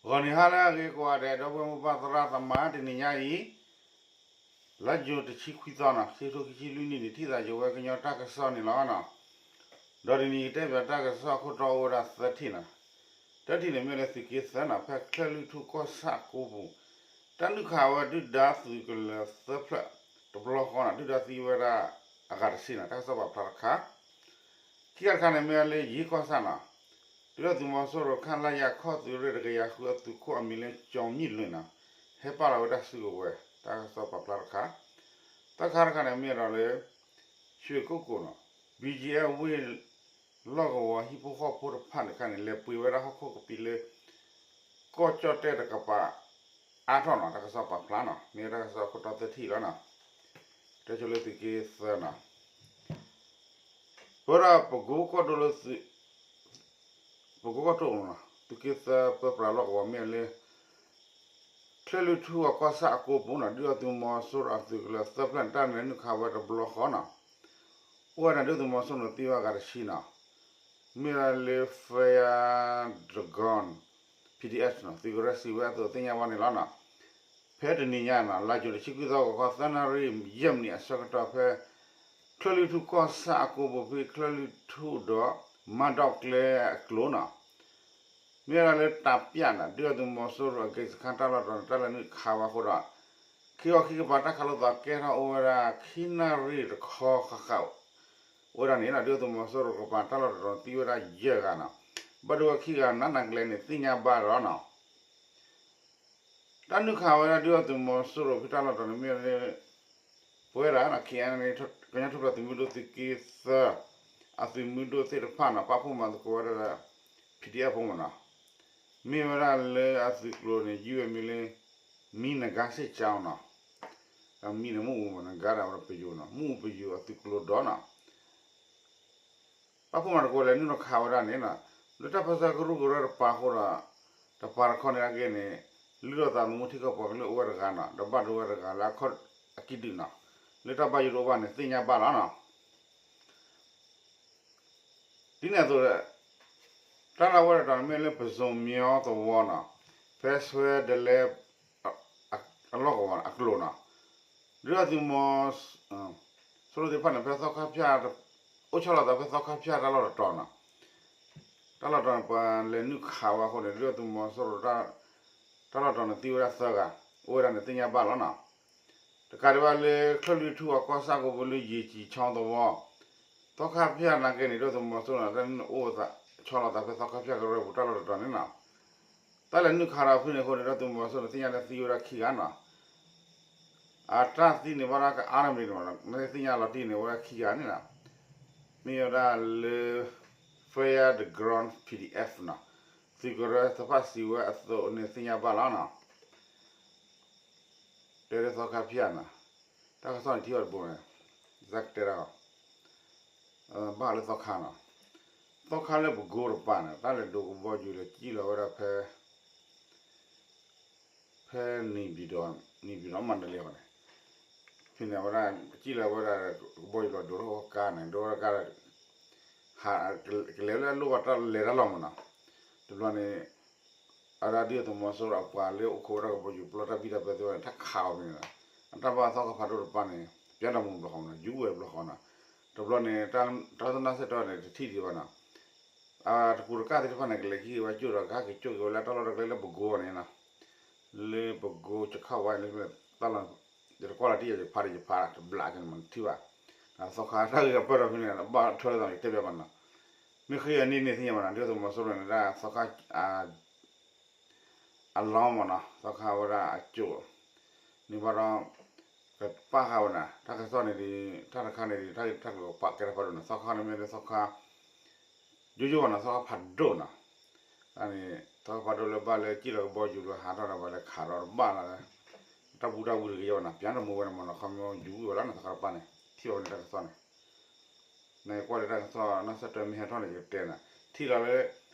ဂီၤနံၤဟါလၢအဂ့ၤကိးဂၤဒဲး ဒီပုၢ်ဝဲၢ်မိၢ်ပၢ်သရၣ်သမါ တနံၤညါအံၤ လါယူၤတဆံခွံသီနီၤ ခံထိခံဆံလွံၢ်နံၣ်န့ၣ် ထံၣ်သးယိၤဝဲကညီတၢ်ကစီၣ်န့ၣ်လီၤနီၤ. ဒီးတနံၤယကတဲပၠးတၢ်ကစီၣ်ခိၣ်တီအိၣ်ဝဲဒၣ်သၢထံၣ်နီၤ. တၢထံၣ်န့ၣ်မ့ၢ်လၢသုးက့သၢနီၤ ဖဲချၢၣ်လွံၢ်ထူၣ်ကီၢ်ဆၣ်အကိပူၤ တၢ်နုာ်ခးဝဲဒုၣ်ဒါသုးကလၢၤသၢဖျၢၣ် တဘျီဃီနီၤ ဒုၣ်ဒါသံဝဲဒၣ်အဂၤတဆံနီၤ တၢ်ကစီၣ်ပာ်ဖျါတခါ ခံဂၤတခါန့ၣ်မ့ၢ်လၢယ့ၢ်ကီၢ်ဆၣ်နီၤ ဒုၣ်ဒါသုးမီၤစိရိၤ ခလရ ခီၣ်သုးရ့ၣ်တကယၤဃုအသုးခိၣ်အမံၤလၢ ကၠီၤမံၣ်လွံၢ်နီၤ ဟဲပာ်လီၤဝဲဒၣ်စုကဝဲၤ တၢ်ကစီၣ်ပာ်ဖျါတခါ တၢ်ခါတခါန့ၣ်မ့ၢ်ဒီးလၢ ရွှေကုက္ကိုနီၤ ဘီကၠံအဲၣ် ဝ့ၢ်လီၢ်ကဝီၤဟံၣ်ဖိဃီဖိတဖၣ်န့ၣ်ခါန့ၣ် လဲၤပှ့ၤဝဲဒၣ်ဟီၣ်ခိၣ်ကပံာ်လၢ ကီၢ်ကၠီၣ်တဲၣ်တကပၤအါထီၣ်နီၤ တၢ်ကစီၣ်ပာ်ဖျါနီၤ မ့ၢ်ဝဲတၢ်ကစီၣ်ခိၣ်တီသၢထံၣ်လီၤနီၤ တဲဆိလၢသုးက့သၢနီၤ ပဝဲဒၣ်ပကိကီၢ်ဒိၣ်လၢ ပကိကီၢ်ဒိၣ်နီၤ သုးက့သၢပၢပြးလီၢ်ကဝီၤမ့ၢ်လၢ ချၢၣ်လွံၢ်ထူၣ်အကီၢ်ဆၣ်အကိပူၤနီၤ ဒုၣ်ဒါသုးမီၤစိရိၤအသုးကလၢၤသၢဖျၢၣ်န့ၣ် တၢ်လဲၤနုာ်ခးဝဲတဘျီဃီနီၤ အိၣ်ဝဲဒၣ်ဒုၣ်ဒါသုးမီၤစိရိၤန့ၣ် သံဝဲအဂၤတဆံနီၤ မ့ၢ်ဝဲဒၣ်လၢ Fire Dragon PDF နီၤ သုးကရၢစံးဝဲအသိးသ့ၣ်ညါဘၣ်န့ၣ်လီၤနီၤ ဖဲတနံၤညါနီၤ လါယူၤတဆံခွံသီ ဂီၤခီသၢနၣ်ရံၣ်ယဲၢ်မံးနံးအဆၢကတီၢ်ဖဲ ချၢၣ်လွံၢ်ထူၣ်ကီၢ်ဆၣ်အကိပူၤဖဲချၢၣ်လွံၢ်ထူၣ်ဒီး မၢ်ဒီၣ်ကျဲအကျိၤနီၤ မ့ၢ်ဝဲဒၣ်လၢတၢ်ပၠၣ်နီၤ ဒုၣ်ဒါသုးမီၤစိရိၤအက့စခါတၢ်လီၢ်တတီၤန့ၣ် တၢ်လဲၤနုာ်ခးဝဲအဃိဒီး ခံခီခံကပၤတၢ်ခးလိာ်သးကဲထီၣ်အိၣ်ဝဲဒၣ်ခံနၣ်ရံၣ်တခီဃၣ်ဃၣ် အိၣ်ဝဲဒၣ်န့ၣ်နီၤ ဒုၣ်ဒါသုးမီၤစိရိၤကပၤတၢ်လီၢ်တတီၤန့ၣ် သံဝဲဒၣ်ယဲၢ်ဂၤနီၤ ဘၣ်ဒိဝဲခံဂၤနးနးကလဲာ်န့ၣ် သ့ၣ်ညါဘၣ်လီၤနီၤ တၢ်နုာ်ခးဝဲဒၣ်ဒုၣ်ဒါသုးမီၤစိရိၤဖဲတၢ်လီၢ်တတီၤန့ၣ်မ့ၢ်လၢ ပဝဲဒၣ် KNLA ကညီထူၣ်ဖျဲးသုးမုၢ်ဒိၣ်သုးက့သၢ အသုးမုၢ်ဒိၣ်သ့ၣ်တဖၣ်နီၤ ပာ်ဖှိၣ်မၤသကိးဝဲဒၣ်လၢ PDF ဖိမ့ၢ်နီၤ မ့ၢ်ဝဲဒၣ်လၢအသုးကျိၤန့ၣ် ယုၢ်ဝဲမံၤလၢ မံနဂါစ့ၢ်ကီးနီၤ မံန့ၣ်မ့ၣ်အူမ့ၢ်နဂါဒၣ်ဝဲဒၣ်ပယိၤနီၤ မ့ၣ်အူပယိၤအသုးကျိၤဒီးနီၤ ပာ်ဖှိၣ်မၤသကိးလဲၤနုာ်လီၤခးဝဲဒၣ်န့ၣ်နီၤ လၢတၢ်ပၢဆှၢကရူၢ်ကရၢတပၤအဃိဒီး တပၤတခီန့ၣ်အဂ့ၢ်န့ၣ် လုၢ်ထီၣ်သးသမူထံကီၢ်ပှၤကလုာ်အိၣ်ဝဲတဂၤနီၤ ဒီးဘၣ်ဒိဝဲတဂၤလၢအခီၣ်အကံၣ်ဒုၣ်နီၤ လၢတၢ်ဘၣ်ယိၣ်တအိၣ်ဘၣ်န့ၣ် သ့ၣ်ညါဘၣ်လီၤနီၤ ဒ်န့ၣ်အသိး တၢ်လၢဝဲတတီၤန့ၣ်မ့ၢ်လၢ ပစိၤမညီသဝီနီၤ ဖဲဆွဲဒလဲ အလီၢ်ကဝီၤအကျိၤနီၤ ဒုၣ်ဒါသုးမီၤစိရိၤသ့ၣ်တဖၣ်န့ၣ် ဖဲသီခါဖၠၣ် အိၣ်ဆီလီၤသးဖဲသီခါဖၠၣ်တၢ်လီၢ်တတီၤနီၤ တၢ်လီၢ်တတီၤန့ၣ် ပှၤလဲၤနုာ်ခးဝဲအဃိန့ၣ် ဒုၣ်ဒါသုးမီၤစိရိၤ တၢ်လီၢ်တတီၤန့ၣ်သံဝဲဒၣ်သၢဂၤ အိၣ်ဝဲဒၣ်န့ၣ်သ့ၣ်ညါဘၣ်လီၤနီၤ တကးဒံးဘၣ်လၢ ချၢၣ်လွံၢ်ထူၣ်အကီၢ်ဆၣ်ကိးပူၤလၢယံၤကၠံဆီသဝီ သီခါဖၠၣ်နာ်က့န့ၣ် ဒုၣ်ဒါသုးမီၤစိရိၤန့ၣ် တၢ်အိၣ်ဆီလီၤသးဖဲသီခါဖၠၣ်ကရၢပူၤတၢ်လီၢ်တတီၤန့ၣ်နီၤ တၢ်လဲၤနုာ်ခးဒီးဖဲန့ၣ်အဃိန့ၣ် ဒုၣ်ဒါသုးမီၤစိရိၤန့ၣ် သ့ၣ်ညါလၢသံဝဲဒၣ်ခံဂၤနီၤ အတၢ်သံန့ၣ်ဘၣ်ဒၣ်ကအါတမံၤန့ၣ်မ့ၢ်နီၤ မ့ၢ်သ့ၣ်ညါလီၤတံၢ်န့ၣ် အိၣ်ဝဲဒၣ်ခံဂၤန့ၣ်နီၤ မ့ၢ်ဝဲဒၣ်လၢ Fire the Ground PDF နီၤ သုးကရၢသဖၣ်စံးဝဲအသိးန့ၣ်သ့ၣ်ညါဘၣ်လီၤနီၤ တဲလၢသီခါဖၠၣ်နီၤ တၢ်ကစီၣ်န့ၣ်ထံၣ်အီၤတဘိန့ၣ် ယကတဲဒၣ်အီၤ ဘၣ်လၢသီခါနီၤ သီခါလၢပကိတပၤန့ၣ် တၢ်လဲၤဒိးကဘီယူၤလဲၤစံၣ်လီၤဝဲဒၣ်ဖဲ ဖဲနံၤဘံၤဒီး နံၤဘံၤဒီးမၤတလ့အီၤန့ၣ် ဖဲန့ၣ်ဝဲဒၣ် စံၣ်လီၤဝဲဒၣ် ကဘီယူၤလီၤဒိးထီၣ်ကါန့ၣ် ဒိးဝဲဒၣ်ကါ ဟး ကလဲၤလၢအလိၣ်ဘၣ်တၢ်လဲၤတၢ်လီၤမ့ၢ်နီၤ တဘျီန့ၣ် အဝဲဒၣ်ဒုၣ်ဒါသုးမီၤစိရိၤအပှၤလၢအိၣ်ခိးဝဲဒၣ်ကဘီယူၤပျီတၢ်ဘံၣ်တၢ်ဘၢသ့ၣ်တဖၣ်န့ၣ် တၢ်ခးအီၤဖဲန့ၣ်လီၤ အတၢ်ဘၣ်သီခါဖးဒိၣ်တပၤန့ၣ် ပျၢ်တၢ်မူဘျီဃီနီၤ ယူၤဝဲတဘျီဃီနီၤ တဘျီန့ၣ် တၢ်သနာ်စဲးတီန့ၣ် တထံၣ်ဒံးဘၣ်နီၤ အတကူးတကၢ်သ့ၣ်တဖၣ်န့ၣ် ကလဲၤကဟ့ၣ်ဝဲကၠိၣ်ဒီး ကဟဲက့ၤကၠိၣ်က့ၤဝဲလၢတၢ်လီၢ်တကျဲလၢပကိးအီၤန့ၣ်နီၤ လၢပကိးကခၣ်ဝါလၢတၢ်လီၢ် ယတကွၢ်လီၤတံၢ်ယၤ ယဖးဒီးယဖးတဘျးက့ၤန့ၣ်မ့ၢ်နထံၣ်ဘၣ် သီခါတၢ်ဂ့ၢ်အပၢၢ်ဒီးဖဲန့ၣ် ဘၣ်ထွဲလိာ်သးန့ၣ်တဲဘၣ်ဘၣ်နီၤ မ့ၢ်ဃ့အနံၣ်န့ၣ်သ့ၣ်ညါဘၣ်နီၤ ဒုၣ်ဒါသုးမီၤစိရိၤန့ၣ် တၢ်သီခါ အလီၢ်မ့ၢ်နီၤ သီခါဝဲဒၣ်အကၠိၣ် န့ၣ်ဘၣ်ဒီး ကပာ်ဃာ်ဝဲဒၣ် တၢ်ကစီၣ်န့ၣ်ဒီး တၢ်တခါန့ၣ်ဒီး တၢ်တၢ်ကပာ်ကဲထီၣ်ဖးဒိၣ်နီၤ သီခါန့ၣ်မ့ၢ်လၢသီခါ ယိယိဘၣ်နီၤ သီခါဖးဒိၣ်နီၤ အန့ၣ် သီခါဖးဒိၣ်လၢဘၣ်လၢစံၣ်လီၤကဘီယူၤလၢဟးထီၣ်ဒီးဘၣ်လၢခးဒီးတဘၣ်လီၤ တၢ်ပူၤတၢ်ဝံၤတကယၤဘၣ်နီၤ ပျၢ်တမူဝဲန့ၣ်မ့ၢ်နီၤ ခီမ့ၢ်ယူၤဝဲလီၤနီၤ သီခါတပၤန့ၣ် ထံၣ်ဘၣ်ဝဲန့ၣ်တၢ်ကစီၣ်န့ၣ် နကွၢ်လၢတၢ်ကစီၣ်နီၢ်စၢ်တၢ်မ့ၢ်ဟဲထီၣ်န့ၣ် ယကတဲနၤ ထံၣ်လီၤလၢ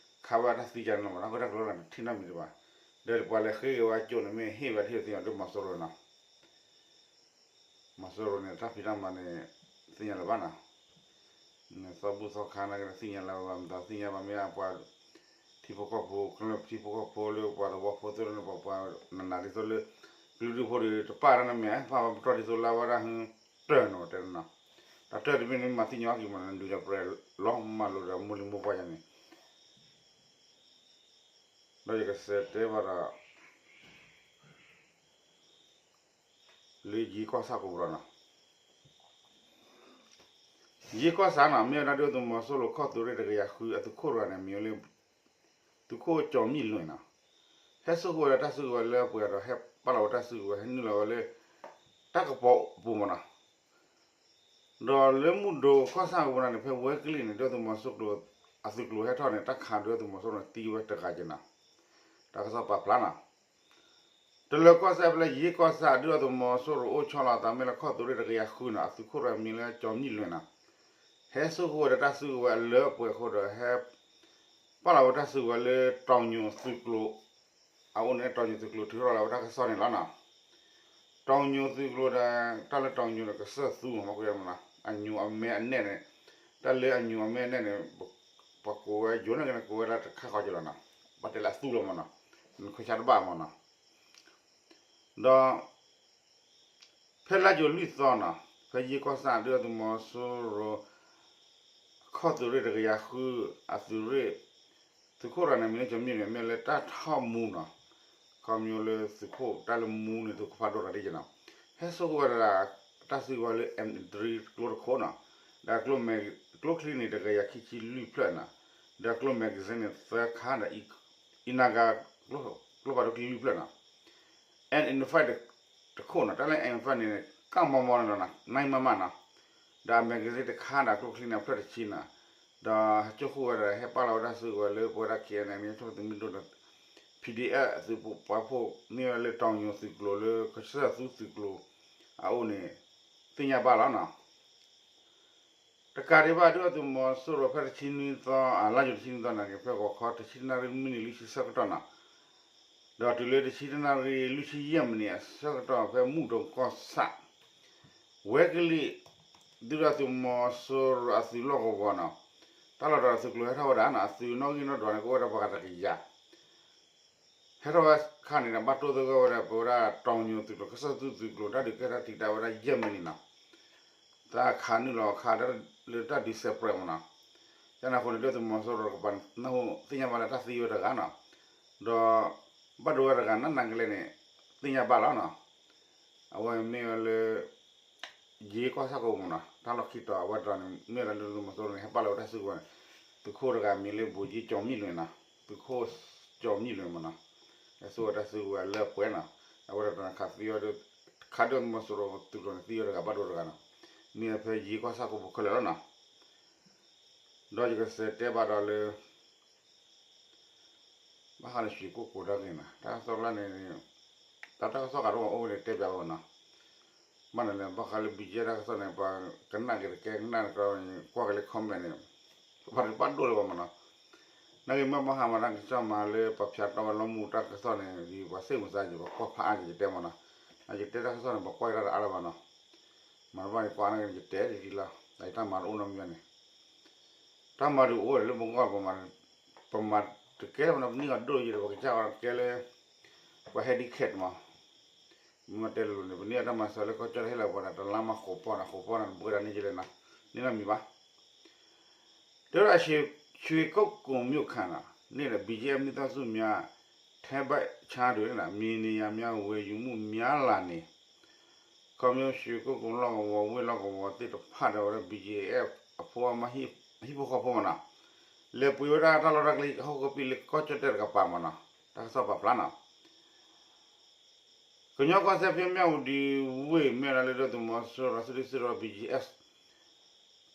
ခးဝဲတၢ်သံကန့ၣ်လီၤမ့ၢ်နီၤ အဃိတၢ်ကလီန့ၣ် တထံၣ်နီတမံၤတဘၣ် ဒီးပှၤလဲၤဃ့က့ၤဝဲကၠိၣ်န့ၣ် မ့ၢ်ဟ့ၣ်ဝဲတဟ့ၣ်သ့ၣ်ညါဒုၣ်မီၤစိရိၤနီၤ မီၤစိရိၤန့ၣ် တၢ်ဖံးတၢ်မၤန့ၣ် သ့ၣ်ညါလၢၤဘၣ်နီၤ သီဘူၣ်သီခါနာ်က့သ့ၣ်ညါလၢၤဘၣ် မတၤသ့ၣ်ညါဘၣ်မ့ၢ်အပှၤ ထံဖိကီၢ်ဖိ ကမျၢၢ်ထံဖိကီၢ်ဖိလၢပှၤသဝီဖိသ့ၣ်တဖၣ်န့ၣ် ပှၤပှၤနးနးဒ်သိးလၢ ကလုာ်ဒူၣ်ဖိဒီး တပာ်တၢ်နီတမံၤ ပာ်ပတီၢ်ဒ်သိးလၢအဝဲဒၣ် တၢၢ်နီၤတဲနီၤ, တၢ်တၢၢ်တမ့ၢ်န့ၣ် မၤသ့ၣ်ညါအီၤက့ၤမး နဒုးဒီးပြဲးလီၤမၢ်လိာ်ဒီးမိၢ်လံၤမိၢ်ပှၢ်ယၤန့ၣ်, ဒီးယကစးတဲဘၣ်ဒီး လၢယ့ကီၢ်ဆၣ်ကိးပူၤဒီးနီၤ, ယ့ကီၢ်ဆၣ်နီၤ မ့ၢ်ဝဲဒၣ်ဒုၣ်ဒါသုးမီၤစိရိၤခီၣ်သုးရ့ၣ်တကယၤဃုအသုးခိၣ်တဂၤန့ၣ် မံၤလၢ သုးခိၣ်ကၠီၤမံၣ်လွံၢ်နီၤ, ဟဲစိာ်ဃုာ်ဝဲဒၣ်တၢ်စုကဝဲၤလၢအပှဲၤဒီး ဟဲပာ်လီၤဝဲတၢ်စုကဝဲၤ ဟဲနုာ်လီၤဝဲလၢ တၢ်ကပီၤပူၤမးနီၤ, ဒီးလၢမုၢ်ဒိၣ်ကီၢ်ဆၣ်ကပူၤန့ၣ် ဖဲဝဲကလံၣ်န့ၣ် ဒုၣ်ဒါသုးမီၤစိရိၤအသုးကျိၤဟဲထီၣ်န့ၣ် တၢ်ခးဒုၣ်ဒါသုးမီၤစိရိၤန့ၣ် သံဝဲတဂၤက့ၤနီၤ, တၢ်ကစီၣ်ပာ်ဖျါနီၤ တလၢကီၢ်စဲၣ်ဖဲလၢယ့ကီၢ်ဆၣ် ဒုၣ်ဒါသုးမီၤစိရိၤအိၣ်ဆီလီၤအသးမ့ၢ်လၢခီၣ်သုးရ့ၣ်တကယၤဃုနီၤ အသုးခိၣ်တဂၤမံၤလၢကၠီၤမံၣ်လွံၢ်နီၤ, ဟဲစိာ်ဃုာ်ဝဲဒီးတၢ်စုကဝဲၤအလၢအပှဲၤအဃိဒီး ဟဲပာ်လီၤဝဲတၢ်စုကဝဲၤလၢတီၤညိၣ်သုးကျိၤ အအိၣ်န့ၣ် တီၤညိၣ်သုးကျိၤထုးထီၣ်လီၤဝဲတၢ်ကစီၣ်န့ၣ်လီၤနီၤ. တီၤညိၣ်သုးကျိၤဒီး တၢ်လၢတီၤညိၣ်ဒီးကစၢၢ်သူမး မ့ၢ်ကွၢ်မးနီၤ အညိၣ်အမဲအနဲၣ်န့ၣ်, တၢ်လၢအညိၣ်အမဲအနဲၣ်န့ၣ် ပှၤကိးဝဲယိၤန့ၣ်က့န့ၣ် ကိးဝဲဒၣ်တခါဃီက့ၤလီၤနီၤ. ဘၣ်တဲလၢအသူလီၤမးနီၤ, နခွဲးဆါတဘၣ်မးနီၤ. ဒီး ဖဲလါယူၤလွံၢ်သီနီၤ ဖဲယ့ကီၢ်ဆၣ် ဒုၣ်ဒါသုးမီၤစိရိၤ ခီၣ်သုးရ့ၣ်တကယၤဃု အသုးရ့ၣ် သုးခိၣ်တဂၤန့ၣ် မံၤလၢကၠီၤမံၣ်န့ၣ် မ့ၢ်လၢတၢ်ထီၣ်မူနီၤ, ခီမ့ၢ်လၢသုးခိၣ်တၢ်လၢမူန့ၣ် သုးခိၣ်ဖးဒိၣ်တဂၤဒ်က့နီၤ, ဟဲစိာ်ဃုာ်ဝဲဒၣ် တၢ်စုကဝဲၤလၢ M three ကျိတခိၣ်နီၤ, ဒီးကျိချံန့ၣ် တကယၤခံဆံလွံၢ်ဖျၢၣ်နီၤ, ဒီးကျိ magazine န့ၣ် သၢခါဒီး အံနါဂၤ ကျိဖးဒိၣ်ချံလွံၢ်ဖျၢၣ်နီၤ. N eighty-five တခိၣ်နီၤ, တၢ်လၢ N eighty-five န့ၣ် ကၣ်မီမီနီၤနီၤ နံမမနီၤ, ဒီး magazine တခါဒီးကျိချံန့ၣ် အဖျၢၣ်တဆံနီၤ, ဒီးဟဲစိာ်ဃုာ်ဝဲဒီး ဟဲပာ်လီၤဝဲတၢ်စုကဝဲၤလၢပဝဲဒၣ် K N L န့ၣ် ထီၣ်သုးမုၢ်ဒိၣ်ဒီး P D F သုးပာ်ဖှိၣ် မ့ၢ်ဝဲလၢတီၤညိၣ်သုးကျိၤလၢကစၢၢ်သူသုးကျိၤ အအိၣ်န့ၣ် သ့ၣ်ညါဘၣ်လီၤနီၤ. တကးဒံးဘၣ် ဒုၣ်ဒါသုးမီၤစိရိၤဖဲတဆံနွံသီ အလါယူၤတဆံနွံသီန့ၣ်က့ ဖဲဂီၤခီတဆံတနၣ်ရံၣ်မံးနံးလွံၢ်ဆံဆၢကတီၢ်နီၤ, ဒီးတုၤလၢတဆံတနၣ်ရံၣ်လွံၢ်ဆံယဲၢ်မံးနံးအဆၢကတီၢ် ဖဲမုၢ်ဒိၣ်ကီၢ်ဆၣ် ဝဲကလံၣ် ဒုၣ်ဒါသုးမီၤစိရိၤအသုးလီၢ်ကဝီၤနီၤ, တၢ်လီၢ်တတီၤသုးကျိၤဟဲထီၣ်ဝဲဒၣ်နီၤ, အသုးနီၣ်ဂံၢ်နီၣ်ဒွးန့ၣ် ကအိၣ်ဝဲဒၣ်ပှၤဂၤတကယၤ ဟဲထီၣ်ဝဲခါန့ၣ်ဒီး ဘၣ်တိၢ်သဂၢၢ်ဝဲဒၣ် ပဝဲဒၣ်တီၤညိၣ်သုးကျိၤ ကစၢၢ်သူသုးကျိၤ တၢ်ဒုးကဲထီၣ်တံာ်တာ်ဝဲဒၣ်ယဲၢ်မံးနံးနီၤ, တၢ်ခးနုာ်လီၤခးလၢတၢ်ဒုးစဲးပြဲးမးနီၤ, ကန့ၣ်အဃိန့ၣ် ဒုၣ်ဒါသုးမီၤစိရိၤတကပၤန့ၣ် နၢ်ဟူသ့ၣ်ညါဘၣ်လၢတၢ်သံဝဲတဂၤနီၤ, ဒီး ဘၣ်ဒိဝဲတဂၤနးနးကလဲာ်န့ၣ် သ့ၣ်ညါဘၣ်လီၤနီၤ, အဝဲမ့ၢ်ဝဲလၢ ယ့ကီၢ်ဆၣ်ကိးပူၤနီၤ, တၢ်လီၢ်ခံတီၤအဝဲတတီၤန့ၣ် မ့ၢ်ဝဲဒၣ်ဒုၣ်ဒါသုးမီၤစိရိၤန့ၣ် ဟဲပာ်လီၤဝဲတၢ်စုကဝဲၤန့ၣ်, သုးခိၣ်တဂၤမံၤလၢဘိၣ်ကၠံကၠီၤမံၣ်လွံၢ်နီၤ, သုးခိၣ်ကၠီၤမံၣ်လွံၢ်မးနီၤ, ဟဲစိာ်ဝဲတၢ်စုကဝဲၤလၢအပှဲၤနီၤ, အဝဲတတီၤန့ၣ်ခးသံဝဲဒၣ်, ခးဒုၣ်ဒါသုးမီၤစိရိၤသုးကျိၤန့ၣ် သံဝဲတဂၤဘၣ်ဒိတဂၤနီၤ, မ့ၢ်ဝဲဖဲယ့ကီၢ်ဆၣ်ကိးပူၤခဲလၢာ်လီၤနီၤ, ဒီးယကစးတဲဘၣ်ဒီးလၢ ဘၣ်ဃးလၢရွှေကုက္ကို ဒၣ်က့ၤနီၤ, တၢ်ကစီၣ်လၢန့ၣ် တၢ်တၢ်ကစီၣ်ဂၤတအိၣ်အိၣ်န့ၣ်တဲပၠးဝဲနီၤ, ဘၣ်န့ၣ်လဲၣ် ဘၣ်ဃးလၢ ဘီကၠံ တၢ်ကစီၣ်န့ၣ် ပှၤကနၣ်က့ၤတကဲကနၣ်တကဲ ကွၢ်က့ၤလၢ comment န့ၣ် ပှၤတဘၣ်ဒိၣ်လၢၤဘၣ်မးနီၤ, နာ်က့ၤမ့ၢ်ဘၣ်ဃးမးတၢ်ကစီၣ်မးလၢပှၤဖၠးတီဝဲလီမူတၢ်ကစီၣ်န့ၣ် ဒ်ပှၤစ့ၣ်မုၢ်စါယံၤ ပှၤကွၢ်ဖးအါက့ၤယတဲမးနီၤ, ယတဲတၢ်ကစီၣ်န့ၣ် ပှၤကွၢ်တၢ်တအါလၢၤဘၣ်နီၤ, မၤတဘၣ်န့ၣ်ကွၢ်နာ်က့ၤန့ၣ် ယတဲဒ်ဒ်လီၤ, တၢ်မၤတအိၣ်နီတမံၤန့ၣ် တၢ်မၤဒုးအိၣ်လၢပဂီၢ် ပမၤတကဲမးနီၤ, ပနံၣ်အီၤဒိၣ်ယံၤဒီး ပကစၢ်အီၤကဲလၢ ပှၤ handicap မး, မ့ၢ်တဲလိၤလိၤန့ၣ် ပန့ၢ်အီၤတၢ်မၤစၢၤလၢကီၢ်ကၠီၣ်တဟ့ၣ်လီၤပှၤဒီး တလါမၤဃိးပီၢ်န့ၣ် ဃိးပီၢ်န့ၣ် တဘှဲဒၣ်န့ၢ်ကလဲၣ်နီၤ, န့ၢ်နီတမံၤဘၣ် တဲဝဲဒၣ် ရွှေကုက္ကိုမြို့ခံနီၤ နေ့လယ် ဘီကၠံ မိသားစုများ ထဲဘက်ခြမ်းတွင် မီဒီယာများ ဝယ်ယူမှုများလာနေ ခီဖျိ ရွှေကုက္ကို လီၢ်ကဝီၤ ဝ့ၢ်လီၢ်ကဝီၤသ့ၣ်တဖၣ်ဒီးဝဲဒၣ် ဘီကၠံ အဖိ ဟံၣ်ဖိဃီဖိမးနီၤ, လဲၤပှ့ၤဝဲဒၣ်တၢ်လီၢ်တၢ်ကျဲ ဟီၣ်ခိၣ်ကပံာ်လၢကီၢ်ကၠီၣ်တဲၣ်တကပၤမးနီၤ, တၢ်ကစီၣ်ပာ်ဖျါနီၤ ကညီကီၢ်စဲၣ်ဖဲမၠၣ်ဝတံၤဝ့ၢ် မ့ၢ်ဝဲဒၣ်လၢဒုၣ်ဒါသုးမီၤစိရိၤ သုးရ့ၣ်သုးရ့ၣ် ဘီကၠံ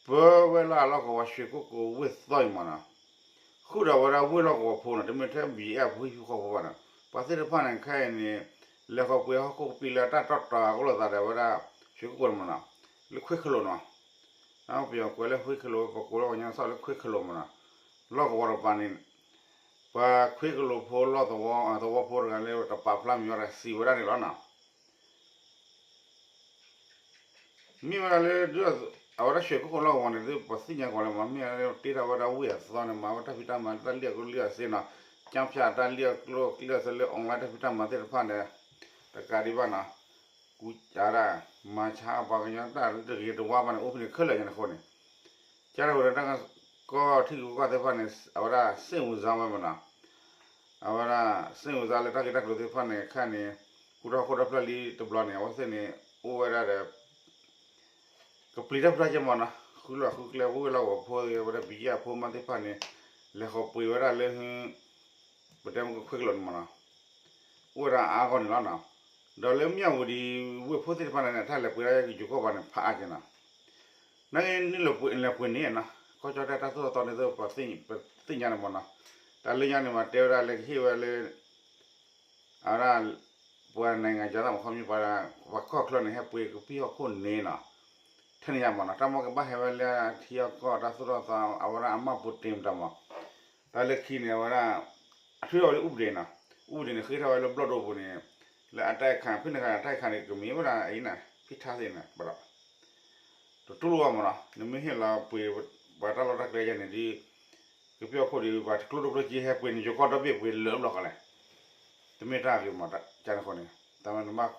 ပၢဝဲလၢအလီၢ်ကဝီၤ ရွှေကုက္ကို ဝ့ၢ်သီအံၤမးနီၤ, ဃုာ်ဒီးဝဲဒၣ်ဝ့ၢ်လီၢ်ကဝီၤဖိနီၤ, တမ့ၢ်ထဲ ဘီကၠံ အဖိဟံၣ်ဖိဃီဖိဘၣ်နီၤ, ပှၤသ့ၣ်တဖၣ်န့ၣ် ခဲအံၤန့ၣ် လဲၤဃီၤပှ့ၤဟီၣ်ခိၣ်ကပံာ်လၢအတၢ်တီၢ်တီၤအကလိာ်သးဒီးဝဲဒၣ် ရွှေကုက္ကို န့ၣ်မးနီၤ, လၢခွ့ခလိာ်နီၤ ပယီၤကွဲးလၢခွ့ခလိာ် ပကိးလၢပှၤကညီတၢ်ကစီၣ်လၢခွ့ခလိာ်မးနီၤ, လီၢ်ကဝီၤတကပၤန့ၣ် ပှၤခွ့ခလိာ်ဖိလီၢ်သဝီ သဝီဖိတဂၤလၢတပာ်ဖျါမံၤဝဲဒီးစံးဝဲဒၣ်န့ၣ်လီၤနီၤ မ့ၢ်ဝဲဒၣ်လၢဒုး အဝဲဒၣ် ရွှေကုက္ကိုလီၤဝီၤန့ၣ် ပသ့ၣ်ညါကီးလၢမ့ၢ်မ့ၢ်တ့ထီၣ်ဝဲဒၣ်ဝ့ၢ်အသီန့ၣ် မၤဝဲတၢ်ဖံးတၢ်မၤ တၢ်လံၣ်အကျိၣ်လံၣ်အစ့နီၤ, ကၠၣ်ဖၠၣ်တၢ်လံၣ်အကျိၣ်လံၣ်အစ့လၢ online တၢ်ဖံးတၢ်မၤသ့ၣ်တဖၣ်န့ၣ် တကးဒံးဘၣ်နီၤ, ကူစးဒၣ် မၤဆါပှၤကညီတၢ်တဂ့ၤတဝါဘၣ်န့ၣ် အိၣ်ဖဲန့ၣ်ခဲလၢာ်ညါန့ၣ်အဃိန့ၣ် ကၠၣ်တၢ်ဝဲဒၣ်တၢ်ကီထံကီၢ်သ့ၣ်တဖၣ်န့ၣ် အဝဲဒၣ် စိတ်ဝင်စား ဝဲမနီၤ, အဝဲဒၣ် စိတ်ဝင်စား လၢတၢ်ဂ့ၢ်တၢ်ကျိၤသ့ၣ်တဖၣ်န့ၣ် ခဲန့ၣ် ကူထီၣ်ခိၣ်ဒီဖျၢၣ်လံတဘျီန့ၣ် အဝဲသ့ၣ်န့ၣ် အိၣ်ဝဲဒၣ်ဒီး ကပျံၤတၢ်ဖုတၢ်ကဲမနီၤ, ဃုလီၢ်ဃုကျဲ ဝ့ၢ်လီၢ်ကဝီၤဖိ ဝဲဒၣ်ပယီၤဖိမါသ့ၣ်တဖၣ်န့ၣ် လဲၤဃီၤပှ့ၤဝဲဒၣ်လၢ ပတဲမ့ၢ်ခွဲးကလိာ်န့ၣ်မနီၤ, အိၣ်ဝဲဒၣ်အါဂီၢ်န့ၣ်လီၤနီၤ, ဒီးလၢမၠၣ်ဝတံၤဝ့ၢ်ဖိသ့ၣ်တဖၣ်န့ၣ် တၢ်လဲၤပှ့ၤဒၣ်ယိၤကီၢ်ပှၤန့ၣ် ဖးအါက့နီၤ, နာ်က့နုာ်လီၤပှ့ၤန့ၣ်နီၤ, ကီၢ်ကၠီၣ်တဲၣ်တၢ်သိၣ်တၢ်သီန့ၣ် ပသ့ၣ်ညါန့ၣ်မနီၤ, တၢ်လၢညါန့ၣ်မး တဲဝဲဒၣ်လၢကဟ့ၣ်ဝဲလၢ အဝဲဒၣ် ပှၤ နိုင်ငံခြားသား မ့ၢ်ခီပညီ ပှၤကီၢ်ချၢန့ၣ် ဟဲပှ့ၤကပံၢ်ဟီၣ်ခိၣ်န့ၣ်နီၤ, ထဲန့ၣ်ညါမနီၤ, တၢ်မ့ၢ်ကဘၣ်ဟဲဝဲလၢထံအကီၢ်တၢ်သိၣ်တၢ်သီ အဝဲဒၣ်အမၢ်ပူၤတ့ၢ်မတၤမး, တၢ်လၢခံန့ၣ် အဝဲဒၣ် အထွံၣ်အီၤလၢ ဥပဒေ နီၤ, ဥပဒေ န့ၣ် ဃ့ထီၣ်ဝဲလၢဘျီၣ်ဒိပူၤန့ၣ် လၢအတၢ်အဲၣ်ခါ ဖဲန့ၣ်ခါ တၢ်အဲၣ်ခါန့ၣ် ကမ့ၢ်ဝဲဒၣ်အံၤန့ၣ် ဖံထါသ့ၣ်န့ၣ် ပဒီး တတူၢ်လိာ်ဘၣ်မနီၤ, နမ့ၢ်ဟ့ၣ်လီၤပှ့ၤ ပှၤတၢ်လီၢ်တၢ်ကျဲယါန့ၣ်ဒ် ကပံၢ်ဟီၣ်ခိၣ်ဒီး ပှၤတကျိၣ်တကျိၣ်က့ ဟဲပှ့ၤန့ၣ် ယိၤကီၢ်ဒီဘ့ၣ်ပှ့ၤလၢဘျီၣ်ဃီလဲၣ်, တမ့ၢ်တၢ်ဂ့ၤမး ကန့ၣ်အဃိန့ၣ် တၢ်မ့ၢ်နဘၣ်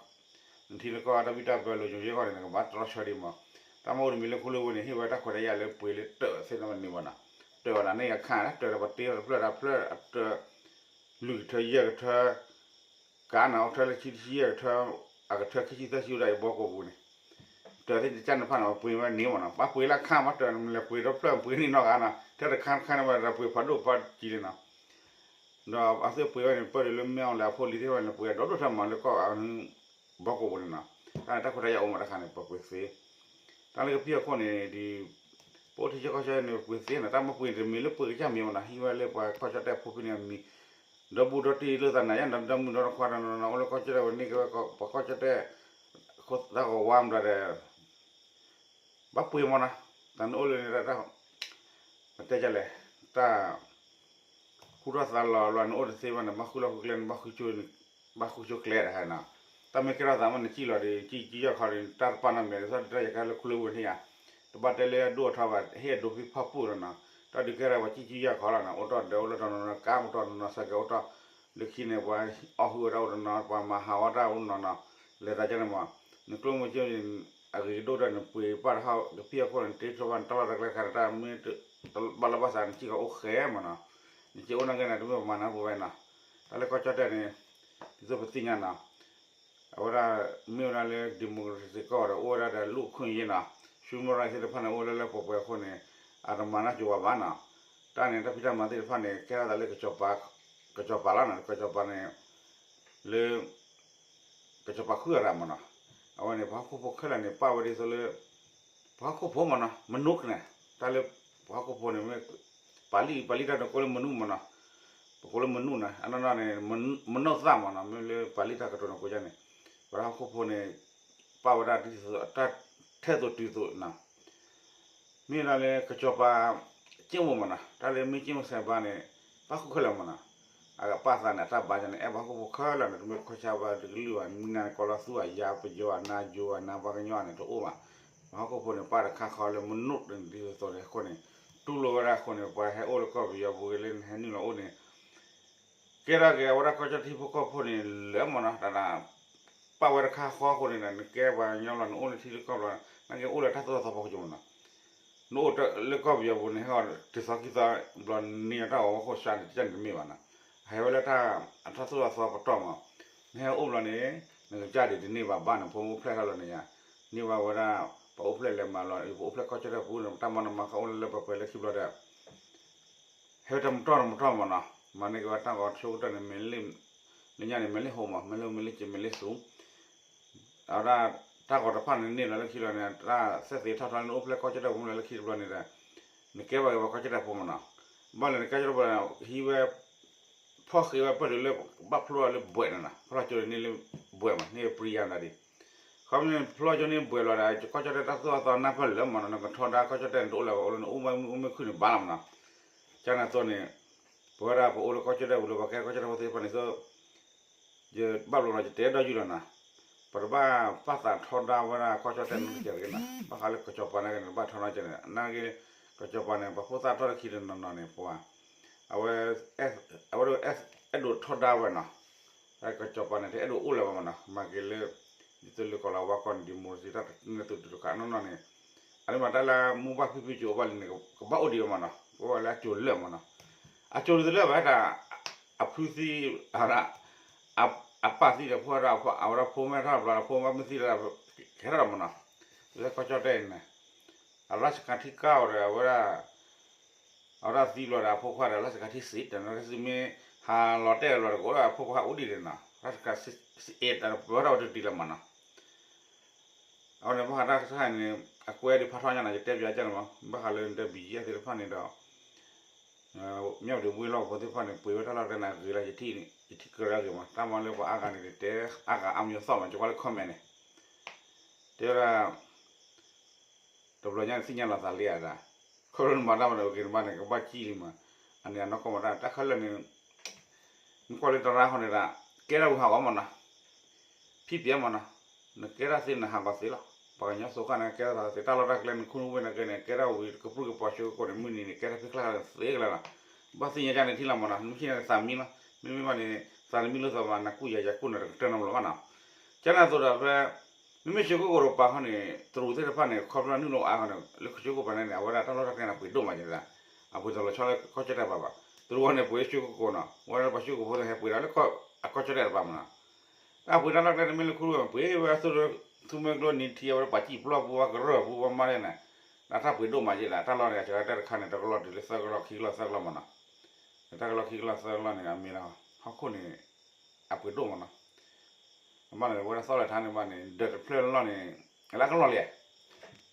နထံနကီၢ်တၢ်ဘံၣ်တၢ်ဘၢလိာ်ယိၤကီၢ်န့ၣ် နကဘၣ်တြီဆၢဒံးမး, တၢ်မ့ၢ်အိၣ်တမံၤလၢခူလၢဝ့ၢ်န့ၣ် ဟ့ၣ်ဝဲတၢ်ခွဲးတၢ်ယာ်လၢပှ့ၤလၢတၢးသ့ၣ်နီတမံၤဘၣ်နီၤ, တၢးဝဲဒၣ်န့ၣ်အခါ တၢးဒီးပတ့ထီၣ်တဖျၢၣ်တဖျၢၣ်အတၢး လွံၢ်ကထၢယဲၢ်ကထၢ ကးနၤ အိၣ်ထၢလၢဆံဆံယဲၢ်ကထၢ အကထၢခံဆံသၢဆံဝဲဒၣ်အံၤဘီကိာ်ပူၤန့ၣ်, တၢးသ့ၣ်တဖၣ်န့ၣ် ပှ့ၤဝဲန့ၣ်မနီၤ, ပှၤပှ့ၤလၢအခါမး တၢးနလဲၤပှ့ၤဒီဖျၢၣ်ပှ့ၤန့ၢ်နီတဂၤနီၤ, ထဲတခါတခါန့ၣ် ပှ့ၤပှ့ၤဖးဒိၣ်ဖးကံလံနီၤ, ဒီးအဝဲသ့ၣ်ပှ့ၤဝဲန့ၣ် ပၢၢ်ဒုးလၢမ့ၢ်အီၤလဲၣ် အဖိလံၤသ့ၣ်တဖၣ်န့ၣ် ပှ့ၤအဒိၣ်ဒိၣ်ထၢမးလၢကီၢ် ဘီကိာ်ပူၤန့ၣ်နီၤ, တၢ်န့ၣ်တၢ်ခွဲးတၢ်ယာ်အိၣ်မးတခါန့ၣ် ပှ့ၤသ့ တၢ်လၢကပံၢ်ဟီၣ်ခိၣ်န့ၣ်ဒ် ပအိၣ်ထံဆၢကီၢ်ဆၢန့ၣ် ပှ့ၤသ့နီၤ, တၢ်မ့ၢ်ပှ့ၤန့ၣ် တမ့ၢ်လၢပှ့ၤကစၢ်မ့ၢ်မနီၤ, ဟံးဝဲလၢပှၤကီၢ်ကၠီၣ်တဲၣ်ဖိဖဲန့ၣ်အမံၤ, ဒီဘူးဒီတံၢ်လိာ်သးနၤယါ ဒီးဒီမုၢ်ဒီတခွါဒီးနီၤနီၤ အိၣ်လၢကီၢ်ကၠီၣ်တဲၣ်ဝဲန့ၢ်က့ၤဝဲ ပှၤကီၢ်ကၠီၣ်တဲၣ် တၢ်ဂီၤဝါမတၤဒီး ဘၣ်ပှ့ၤမနီၤ, တၢ်နအိၣ်လၢန့ၣ် တၢ် ပတဲဒ်လဲၣ် တၢ် ဃူထီၣ်သးလီၤလီၤ နအိၣ်တသ့ဘၣ်န့ၣ် ဘၣ်ဃုလီၢ်ဃုကျဲန့ၣ် ဘၣ်ဃုကျိၤ ဘၣ်ဃုကျိၤကျဲတခါနီၤ, တၢ်မ့ၢ်ကဲထီၣ်သးမ့ၢ်နစံၣ်လီၤဒီး ကံၣ်ကံၣ်ယီၢ်ခီဒီး တၢ်တပာ်နီတမံၤ ဒ်သိးတၢ်ယကဲလၢခူလၢဝ့ၢ်န့ၣ်ယါ, တဘၣ်တဲလၢအဒိၣ်အထီဘၣ် ဟ့ၣ်အဒိဖံဖီပူၣ်လီၤနီၤ, တၢ်ဒုးကဲထီၣ်ပှၤကံၣ်ကံၣ်ယီၢ်ခီလီၤနီၤ, အိၣ်ထီၣ်ဒီးအိၣ်လၢတနီၤနီၤ ကါအိၣ်ထီၣ်နီၤနီၤ စဲးကဲအိၣ်ထီၣ်, လၢခံန့ၣ် ပှၤအီၣ်ဟုၣ်ဝဲဒၣ်အိၣ်တနီၤ ပှၤမၤဟးဝဲဒၣ်အိၣ်နီၤနီၤ, လဲၤသးကန့ၣ်မး, နကျိၣ်မုၢ်က့ အဂ့ၤကဒိၣ်ဒီးနပှ့ၤပာ်တဟီၣ် ကပံၢ်ဟီၣ်ခိၣ်န့ၣ် တ့ထီၣ်ဘၣ်နတၢ်လီၢ်တၢ်ကျဲတခါဒီး တၢ်မ့ၢ်တဘၣ်လီၢ်ဘၣ်စး နစံၣ်ကီးအိၣ်ဃဲမးနီၤ, နစံၣ်အိၣ်နာ်က့န့ၣ် တမ့ၢ်ပမၤနၤပဝဲနီၤ, တၢ်လၢကီၢ်ကၠီၣ်တဲၣ်န့ၣ် ဒ်သိးပသ့ၣ်ညါနီၤ အဝဲဒၣ် မ့ၢ်ဝဲဒၣ်လၢ democracy ကီၢ်ဒီး အိၣ်ဝဲဒၣ်ဒီး လူ့အခွင့်အရေးနီၤ, human right သ့ၣ်တဖၣ်န့ၣ် အိၣ်လၢလၢပှဲၤပှဲၤအဃိန့ၣ် အတမၤနီၢ်ကၠိၤဝဲဘၣ်နီၤ, တၢ်န့ၣ် တၢ်ဖံးတၢ်မၤသ့ၣ်တဖၣ်န့ၣ် ကဲထီၣ်သးလၢ ကစီၤပၤလီၤနီၤ, ကစီၤပၤန့ၣ် လၢ ကစီၤပၤဃုအရၤမးနီၤ, အဝဲန့ၣ် ပှၤဟီၣ်ခိၣ်ဖိခဲလၢာ်န့ၣ် ပာ်ဝဲဒ်သိးလၢ ပှၤဟီၣ်ခိၣ်ဖိမးနီၤ, မနုၤကနဲၣ် တၢ်လၢ ပှၤဟီၣ်ခိၣ်ဖိန့ၣ် မ့ၢ် ပာ်လံာ် ပာ်လံာ်တၢ်န့ၣ်ကိးလၢမနုၤမးနီၤ, ပကိးလၢမနုၤန့ၣ် အနီၢ်နီၢ်န့ၣ် မနီၢ်သၣ်မးနီၤ, မ့ၢ်လၢပာ်လံာ်တၢ်ကတိၤန့ၣ်ကိးယါန့ၣ် ပှၤဟီၣ်ခိၣ်ဖိန့ၣ် ပာ်ဝဲဒၣ်ဒ်သိး တၢ်ထဲသိးတုၤသိးနီၤ မ့ၢ်ဒၣ်လၢကစီၤပၤ က့ၣ်မိၣ်မးနီၤ, တၢ်လၢမ့ၢ်က့ၣ်မိၣ်စဲးဘါန့ၣ် ပၣ်ဃုာ်ခဲလၢာ်မးနီၤ, အကပာ်သးန့ၣ် အတၢ်ဘါယါန့ၣ် အဲၣ်ပှၤဟီၣ်ခိၣ်ဖိခဲလၢာ်န့ၣ် တမ့ၢ်ကီၢ်ဆၣ်ဘၣ်တကလုာ်ဘၣ်, မ့ၢ်နၤကိးလီၤသူအယါ ပယီၤအနါ ယိၤအနါ ပှၤကညီန့ၣ် တအိၣ်ဘၣ်, ပှၤဟီၣ်ခိၣ်ဖိန့ၣ် ပာ်တခါဃီလၢမနုၤန့ၣ် ဒ်သိးသိးန့ၣ်အဃိန့ၣ် တူၢ်လိာ်ဝဲဒၣ်အဃိန့ၣ် ပှၤဟဲအိၣ်လၢကီၢ်ပယီၤပူၤဂ့ၤ လၢနဟဲနုာ်လီၤအိၣ်န့ၣ် ကဲထီၣ်က့ၤအဝဲဒၣ်ကီၢ်ကၠီၣ်တဲၣ်ထံဖိကီၢ်ဖိန့ၣ် လၢမးနီၤ, တၢ် ပာ်ဝဲတခါဃီအဃိန့ၣ်ဒီး နကဲပှၤကညီလီၤ နအိၣ်လၢထံလၢကီၢ်ဘျီ နာ်က့အိၣ်လၢတၢ်သိၣ်တၢ်သီဖီခိၣ်ကမးနီၤ, နအိၣ်လၢကီၢ်ပယီၤပူၤန့ၣ် ဟဲအီၤတသီခံသီဘျီ နန့ၢ်အတၢ်ဂီၤဝါခိၣ်စါန့ၣ် တကန့ၣ်တမ့ၢ်ဘၣ်နီၤ, ဟဲဝဲလၢတၢ်အတၢ်သိၣ်တၢ်သီပတီၢ်မး, နဟဲအိၣ်ဘျီန့ၣ် နကစၢ်ဒၣ်တန့ၢ်ဘၣ်ဘၣ်န့ၣ် ဖိမုၣ်အိၣ်ဖျဲၣ်ထီၣ်လီၤန့ၣ်ယါ, န့ၢ်ဘၣ်ဝဲဒၣ် ပှၤအိၣ်ဖျဲၣ်လဲၤမၤလီၤ ပှၤအိၣ်ဖျဲၣ်ကီၢ်ကၠီၣ်တဲၣ်ပူၤန့ၣ် တၢ်မၤနီၣ်မၤဃါအိၣ်လၢလၢပှဲၤပှဲၤလၢခံဘျီဒီး ဟဲဝဲတၢ်မတီၢ်တမတီၢ်မးနီၤ, မၤန့ၢ်က့ၤဝဲတၢ်ဂီၤဆိကတၢၢ်န့ၣ် မ့ၢ်လၢညါန့ၣ် မ့ၢ်လၢဟိမး မ့ၢ်လၢမ့ၢ်လၢက့ၤမ့ၢ်လၢသူ, အဝဲဒၣ်တၢ်ဂီၤတဖၣ်န့ၣ်န့ၢ်လီၤလၢခံလီၤန့ၣ် တၢ်သ့ၣ်သ့ၣ်ထီၣ်ထီၣ်လၢ နအိၣ်ဖျဲၣ်ကီၢ်ကၠီၣ်တဲၣ်ပူၤလၢခံတဘျီန့ၣ်ဒီး နကဲဘၣ်က့ၤပှၤကီၢ်ကၠီၣ်တဲၣ်ဖိမးနီၤ, ဘၣ်လဲၣ်နကဲကၠီၣ်တဲၣ်ဖိ ဟံးဝဲ ဖီၣ်ဃ့ဝဲပၢၢ်တုၤလၢ ဘၣ်ဖျိထီၣ်လၢဘှဲးန့ၣ်နီၤ, ဖျီၣ်ကၠိန့ၣ်လၢဘှဲးမး န့ၢ်ပျံၤယါမတၤဒံး, ခီဖျိန့ၣ် ဖျီၣ်ကၠိန့ၢ်ဘှဲးလီၤဒီး ကီၢ်ကၠီၣ်တဲၣ်တၢ်သိၣ်တၢ်သီနၢ်ပၢၢ်လၢာ်မးနီၤ နကထီဒါကီၢ်ကၠီၣ်တဲၣ်န့ၣ် တအိၣ်လၢၤဘၣ် အိၣ်လၢနအိၣ်မ့ၢ်အိၣ်မ့ၢ်ခုၣ်န့ၣ်ဘၣ်လီၤမးနီၤ, ကန့ၣ်အသိးန့ၣ် ပဝဲဒၣ်ပအိၣ်လၢကီၢ်ကၠီၣ်တဲၣ်ပူၤလၢပှၤကဲကီၢ်ကၠီၣ်တဲၣ်ဖိသ့ၣ်တဖၣ်န့ၣ်သိး ယဘၣ်ဘျီလီၤ ယတဲဒီးယုၢ်လီၤနီၤ, ပတဘၣ်ပာ်သးထီဒါဝဲဒၣ်ကီၢ်ကၠီၣ်တဲၣ်နီတစဲးတဂ့ၤနီၤ, ဘၣ်ဃးလၢကစီၤပၤနာ်က့န့ၣ် တဘၣ်ထီဒါကဲန့ၣ် နာ်က့ ကစီၤပၤန့ၣ် ပှၤဖိသၣ်ထီၣ်တခံတနီၤနီၤန့ၣ် ပှၤ အဝဲ အဝဲ အဲၣ်ဒိးထီဒါဝဲနီၤ, ကစီၤပၤန့ၣ် တအဲၣ်ဒိးအိၣ်လၢၤဘၣ်မနီၤ, မၤက့ၤလၢ ဒ်သိးလၢကီၢ်လီၤဝါကီၢ်န့ၣ် democracy တၢ်တန့ၢ်သုးတခါနီၢ်နီၢ်န့ၣ်, အဒိမးတၢ်လၢမူဘၣ်ဖုဖုကၠိဘၣ်လံန့ၣ် ကဘၣ်အိၣ်ဒံးဝဲမနီၤ, ကဘၣ်ဝဲလၢအကၠိလၢာ်မနီၤ, အကၠိဒ်သိးလၢဘၣ်တၢ် အဖုသံ အပၢ်သံဒီးဖိဒီး အဝဲဒၣ်ဖိမ့ၢ်ထီၣ်ဘျီ အဖိမ့ၢ်သံဒီး ကဲထီၣ်ဒီးမနီၤ, လၢကီၢ်ကၠီၣ်တဲၣ်အံၤန့ၣ် အရၢၡကၤထံကၢ်အီၤဒီး အဝဲဒၣ် အဝဲဒၣ်သံဘျီဒီး အဖိခွါဒီး ရၢၡကၤထံစံး တနီၤ မ့ၢ်ဟးလီၤတဲာ်လီၤတကိးဒီး အဖိခွါအိၣ်ဒံးန့ၣ်နီၤ, ရၢၡကၤစံးအဲၣ် တၢ်ပဝဲဒၣ်ဝဲတတုၤလၢၤမနီၤ, အဝဲန့ၣ် ဘၣ်ဃးတၢ်ကစီၣ်န့ၣ် အကွဲးဒုးဖးထီညါနီၤ ယတဲပၠးကန့ၣ်မး ဘၣ်ဃးလၢနတဲ ဘံၣ်ယဲၢ်သ့ၣ်တဖၣ်န့ၣ်ဒီး မ့ၢ်ဝဲဒၣ်ဝ့ၢ်လီၢ်ကဝီၤသ့ၣ်တဖၣ်န့ၣ် ပှ့ၤဝဲတၢ်လီၢ်တၢ်ကျဲန့ၣ် အဂ့ၤလၢယထံၣ်န့ၣ် ယထံၣ်ကရၢအဂ့ၤမး, တၢ်မၤလၢပှၤအါဂၤန့ၣ် တဲအါဂၤအါမံၤအသီၣ်မး ယကွၢ်လၢ comment န့ၣ် တဲဝဲဒၣ် တဘျီညါန့ၣ် သ့ၣ်ညါလီၤသးလံဧါဒၣ်, ခီဖျိနမၤတၢ်မၤဒီး က့ၤနဘၣ်န့ၣ် ကဘၣ်ကံၣ်လံမး, အန့ၣ်အနီၢ်ကီၢ်မးတၢ် တၢ်ခဲလၢာ်န့ၣ် နကွၢ်လၢတရါဃီန့ၣ်ဒၣ် ကဲထီၣ်ဝံၤဟးဂီၤမးနီၤ, ဖံးပၠဲမးနီၤ, နကဲထီၣ်သ့နဟးဂီၤသ့လီၤ, ပှၤကညီစိၤဃၣ်န့ၣ် ကဲထီၣ်သးသ့ တၢ်လီၢ်တၢ်ကျဲန့ၣ် ခိၣ်နူာ်ဝ့ၢ်န့ၣ် ကဲထီၣ်ဝံၤ ကပြုၢ်ကပီၤဆိကမိၣ်န့ၣ် မုၢ်နံၤန့ၣ် ကဲထီၣ်ဖဲကျါသ့ကလၢာ်လီၤ, ဘၣ်သ့ၣ်ညါကန့ၣ်ထံၣ်လီၤမးနီၤ, နမ့ၢ်ထံၣ်န့ၣ်သးမံလီၤ, မ့မ့ၢ်ဘၣ်န့ၣ် သးတမံလိာ်သးဘၣ် နကူၣ်ယၤယၤကူၣ်န့ၣ် တကတၢၢ်နီတဘျီဘၣ်နီၤ, ကန့ၣ်အသိးဒီးဖဲ မ့မ့ၢ်ဆိကမိၣ်ကီၢ်တပၤဃီန့ၣ် တရူးသ့ၣ်တဖၣ်န့ၣ် ခီဖျိနုာ်လီၤအါဃီန့ၣ် လၢကဆိကမိၣ်ပၤန့ၣ်န့ၣ် အဝဲဒၣ်တၢ်လီၢ်တၢ်ကျဲန့ၣ် ပှ့ၤဒိၣ်မးက့ၤသး, အပှ့ၤတလီၤဆီလၢကီၢ်ကၠီၣ်တဲၣ်ပၤဘၣ်, တရူးအီၤန့ၣ် ပှ့ၤလၢဆိကမိၣ်ကီၢ်နီၤ, ဝဲဒၣ်ပှၤဆိကမိၣ်ဖိသ့ၣ်ဟဲပှ့ၤဒၣ်လၢအကီၢ်ကၠီၣ်တဲၣ်တပၤမးနီၤ, တၢ်ပှ့ၤတၢ်လီၢ်ကျဲတမ့ၢ်လၢခူဝဲပှ့ၤဝဲအသိးလၢ သူမွဲကျိနံၤထံအဝဲဒၣ်ပှၤစံၣ်ပျီပူၤဝဲကရၢၢ်ပူၤဝဲမးလဲၣ်န့ၣ်, ဒီးတၢ်ပှ့ၤဒိၣ်မးက့ၤသး တၢ်လီၢ်န့ၣ် အကတၢၢ်တခါန့ၣ် တကလီၢ်တုၤလၢသၢကလီၢ်ခံကလီၢ်သၢကလီၢ်မးနီၤ တၢ်ကလီၢ်ခံကလီၢ်သၢကလီၢ်န့ၣ် အမ့ၢ်လၢ ဟီၣ်ခိၣ်န့ၣ် အပှ့ၤဒိၣ်မးနီၤ, အဘၣ်န့ၣ် ဝဲဒၣ်သီၣ်လဲၤထါန့ၣ်ဘၣ်န့ၣ် ဒၢးတဖျၢၣ်လီၢ်န့ၣ် လၢကလီၢ်လံ,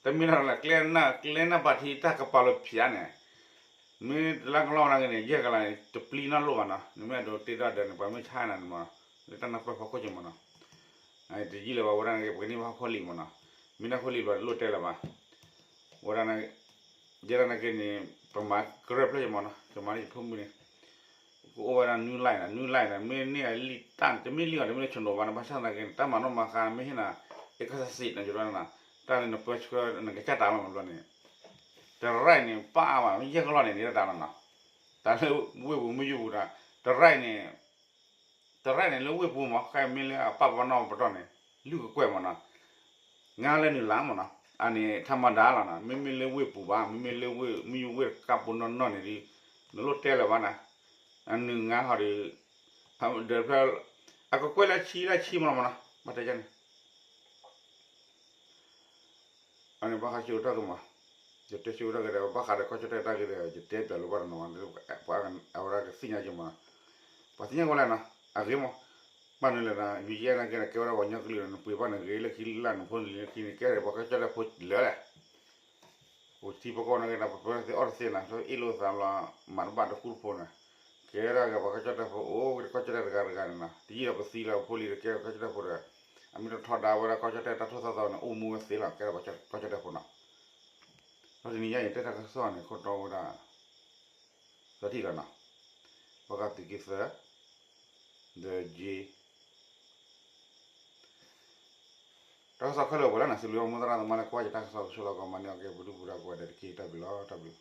တမ့ၢ်လၢကျဲနၢ် ကျဲနၢ်ဘၣ်ထံတၢ်ကပၤလီၤဖျးန့ၣ်, မ့ၢ်လၢကလီၢ်နာ်က့န့ၣ် ယဲၢ်ကလးန့ၣ် တပျံၤနီတလိၣ်ဘၣ်နီၤ, နမ့ၢ်အဒိးတ့ထီၣ်ဒၢးန့ၣ် ပှၤမ့ၢ်ဆါနၤန့ၣ်မး, လၢတၢ်နၢ်ပၢၢ်ဖီခိၣ်က့ၤမးနီၤ, တယံာ်လၢၤဘၣ်ဝဲဒၣ်န့ၣ် ပကန့ၢ်ဘၣ်ဟီၣ်ခိၣ်လံမးနီၤ, မ့ၢ်နၢ်ခိၣ်လံဘျီတလိၣ်တဲလၢၤဘၣ် ဝဲဒၣ် ယဲဒၣ်နာ်က့န့ၣ် ပမၤကရၢၢ်ဖျၢၣ်ယမးနီၤ, ယမၤန့ၢ်ယဖိမုၣ်န့ၣ် ကအိၣ်ဝဲဒၣ်နွံလါနီၤ, နွံလါန့ၣ် မ့ၢ်န့ၢ်အလံာ်တၢ်န့ၣ် တမ့ၢ်လံအီၤ တမ့ၢ်လၢဆိၣ်နီၤဘၣ်န့ၣ် ဘၣ်ဆၣ်သနာ်က့န့ၣ် တၢ်မၤနီၣ်မၤဃါမ့ၢ်ဟ့ၣ်နၤ အ့ၣ်ခၢၣ်စးစံးန့ၣ် ယဒိးနၤ, တၢ်လၢနပၢဆှၢနကစၢ်တၢ်လီၤမးဘျီန့ၣ် တရၢၣ်န့ၣ် ပၢ်အါဘၣ် မ့ၢ်ယဲၢ်ကလီၢ်န့ၣ် န့ၢ်တၢ်လီၤနီၤ, တၢ်လၢဝ့ၢ်ပူၤမ့ၢ်ယုၢ်ပူၤဒီး တရၢၣ်န့ၣ် တရၢၣ်န့ၣ် လၢဝ့ၢ်ပူၤမး ခဲအံၤမ့ၢ်လၢအပၢ်ပနီၣ်ပတီၢ်န့ၣ် လုၢ်ကကွဲၢ်မးနီၤ, ငါးလၢနုာ်လီၤမးနီၤ, အန့ၣ် ထးမၤဒါလီၤနီၤ, မ့မ့ၢ်လၢဝ့ၢ်ပူၤဘၣ် မ့မ့ၢ်လၢဝ့ၢ် မ့ၢ်ယဝ့ၢ်တကးပိနီၢ်နီၢ်န့ၣ်ဒီး နလိၣ်တဲလၢၤဘၣ်နီၤ, အနုာ်ငါးဟီဒီး ဒၢးဖျၢၣ် အကကွဲၢ်လၢဆံလၢဆံမးလီၤမးနီၤ ဘၣ်တဲယၤန့ၣ် အန့ၣ်ဘၣ်ဃးဆၢကတီၢ်က့ၤမး, ယတဲဆၢကတီၢ်က့ၤဒီး ဘၣ်ဃးဒီးကီၢ်ကၠီၣ်တဲၣ်တၢ်ဂ့ၢ်ဒီး ယတဲပျးလိာ်ဘၣ်တနီၤမး, ပှၤအဝဲဒၣ်ကသ့ၣ်ညါက့ၤမး, ပှၤသ့ၣ်ညါဝဲလဲၣ်နီၤ အဂ့ၤမး, ဘၣ်နုၤလဲၣ်နီၤ ယူၤယဲနာ်က့ဒီး ကဲဝဲဒၣ်ပှၤကညီကလုာ်ဒီး နပှ့ၤဘၣ်န့ၣ်ဂ့ၤလၢခံလၢ်နဖိန့ၣ်လၢခံန့ၣ် ကဲဒီးပှၤကီၢ်ကၠီၣ်တဲၣ်ဖိလၢာ်လဲၣ် အိၣ်ထံဖိကီၢ်ဖိနာ်က့ဒီး ပပၢသ့ၣ်အီၣ်တသ့နီၤ အ့ၣ်လိာ်သးဘျီ မၤတဘၣ်တဃူတဖိးနီၤ, ကဲဒၣ်က့ၤပှၤကီၢ်ကၠီၣ်တဲၣ်ဖိအိၣ်က့ၤဒီးကီၢ်ကၠီၣ်တဲၣ်တဂၤတဂၤန့ၣ်နီၤ တယံာ်ဒီးပသံလၢပဖိလံၤဒီးကဲကီၢ်ကၠီၣ်တဲၣ်ဖိဒီး အမ့ၢ်တထီဒါဝဲဒၣ်ကီၢ်ကၠီၣ်တဲၣ်တၢ်ထူၣ်သီသီန့ၣ် အိၣ်မူဝဲသ့လီၤ ကဲဒၣ်ပှၤကီၢ်ကၠီၣ်တဲၣ်ဖိနီၤ, ဒီးတနံၤညါအံၤတဲတၢ်ကစီၣ်န့ၣ် ခိၣ်တီဝဲဒၣ် သၢထံၣ်လီၤနီၤ, ဘၣ်ဃးသုးက့သၢ ဒီးက့ တၢ်ကစီၣ်ခဲလၢာ်ပှဲၤလီၤနီၤ စံးဘျုးဘၣ်မိၢ်သရၣ်သမါလၢကွၢ်ယတၢ်ကစီၣ်ကဆိၣ်လီၤကီး မၤန့ၢ်အီၤက့ၤပဒုၣ်ပဒါကိးဂၤဒဲးတက့ၢ် တၢ်ဘျုးလီၤ တၢ်ဘျုး